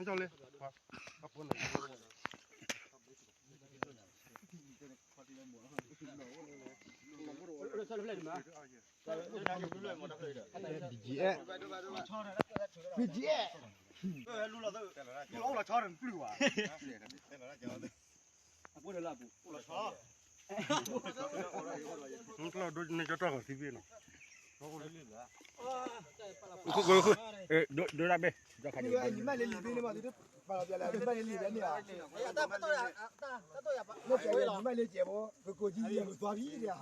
လၢ BGF BGF ဒိၣ်န့ၣ်ကၠီၣ်တီၢ်ကီၢ်သံဘ့ၣ်နီၤ, ဒိၣ်ဒၣ်ဘ့ၣ်, မ့ၢ်လၢလံာ်ဘ့ၣ်န့ၣ်မး သုတပာ်လီၤပျးလဲၣ် သုဘၣ်လၢလံာ်ဘ့ၣ်န့ၣ်ဧါ, မ့ၢ်လၢလံာ်ဘ့ၣ်န့ၣ်ဧါ, မ့ၢ်လၢကဲးဘိ ပကိးကံယဲၢ်ပသွါဖံးဒၣ်ဧါ,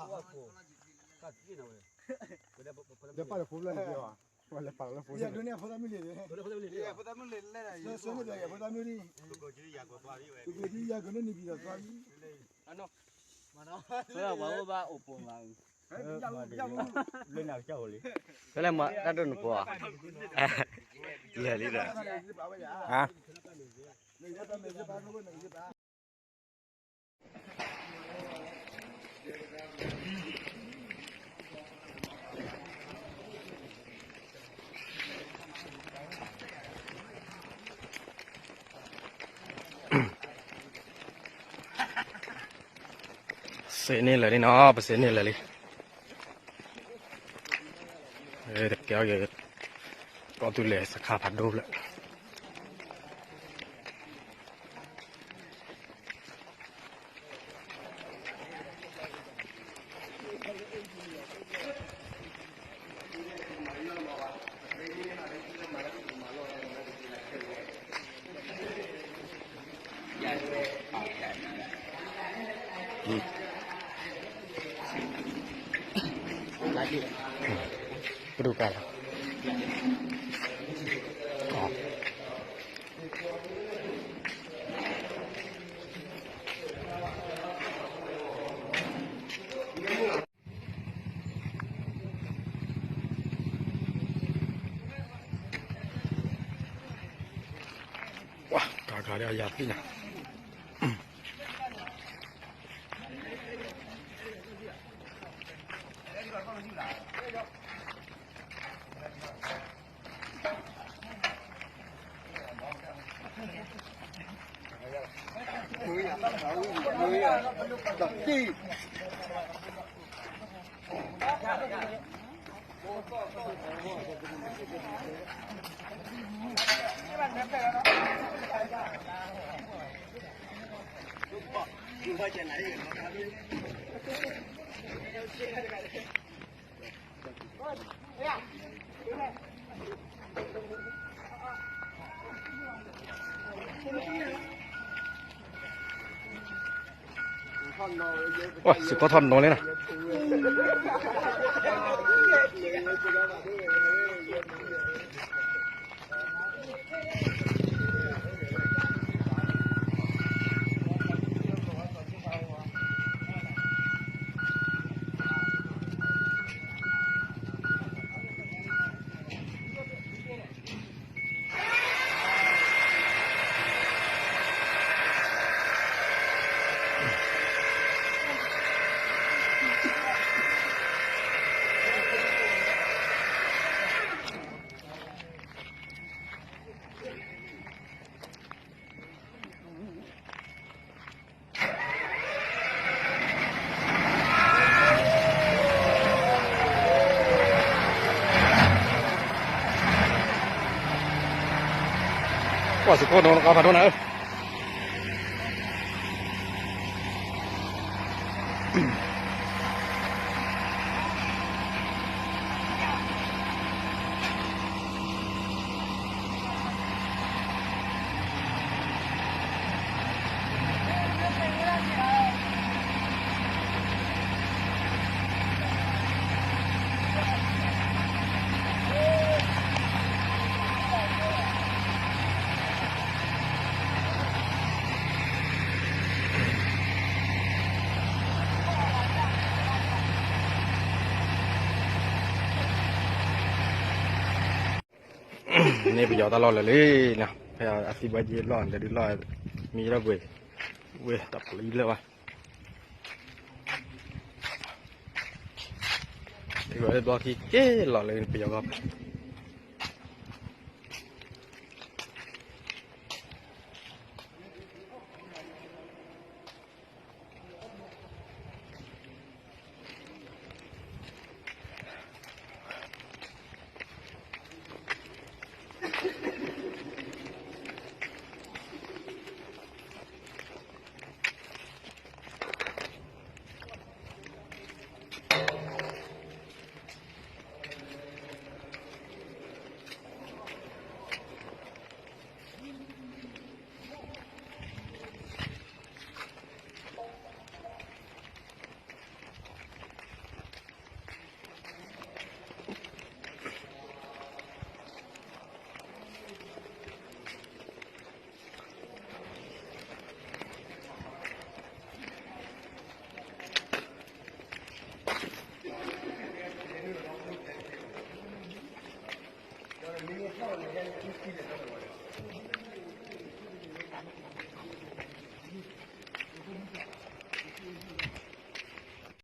ဒီးပာ်လီၤဖိဖျၢၣ်န့ၣ်ကဲးဘၣ်, ပှၤလဲၤပာ်လီၤလၢဖိဖျၢၣ်န့ၣ်, ဖိသၣ်မုၣ်လံာ်, ဖိသၣ်မုၣ်လံာ်လဲၣ်, ဖိသၣ်မုၣ်လံာ်လဲၣ်, ပကိးကံယဲၢ်ကိးန့ၣ်နံၤပံၤဒီးသွါဖံး, ပှၤအိၣ်ဘၣ်အိၣ်ပိာ်မး, လၢနကစၢ်အိၣ်လံ, ဖဲလဲၣ်မးတၢ်ဒိၣ်နပိာ်ဧါ, ယဲၢ်လံဒီး, စ့န့ၢ်လၢာ်လံနီၤ, ပစ့န့ၢ်လၢာ်လံ, တကဲကီၢ်သူလ့ၤစခါဖးဒိၣ်ဖျၢၣ် ပဒိၣ်ကါလီၤ, ပှၤကါကါဒီးယၤသ့ၣ်ညါ စ့ၢ်ကီးထီၣ်နီၤလံနီၤ ကွၢ်စ့ၢ်ကီးနီၤ ကါဖးဒိၣ်နၤဧၢ န့ၣ်ပယီၤတၢ်လီၢ်လၢာ်လံနီၤ ဖဲအသံဘၣ်က့ၤလီၢ် လဲၤဒုးလီၢ် မံၤထီၣ်ဘှံး ဝ့ၢ်တၢ်ပျံၤလၢာ်ဘၣ် တဂၤလၢဘျီခံက့ၤလီၤလၢပယီၤဂီၢ်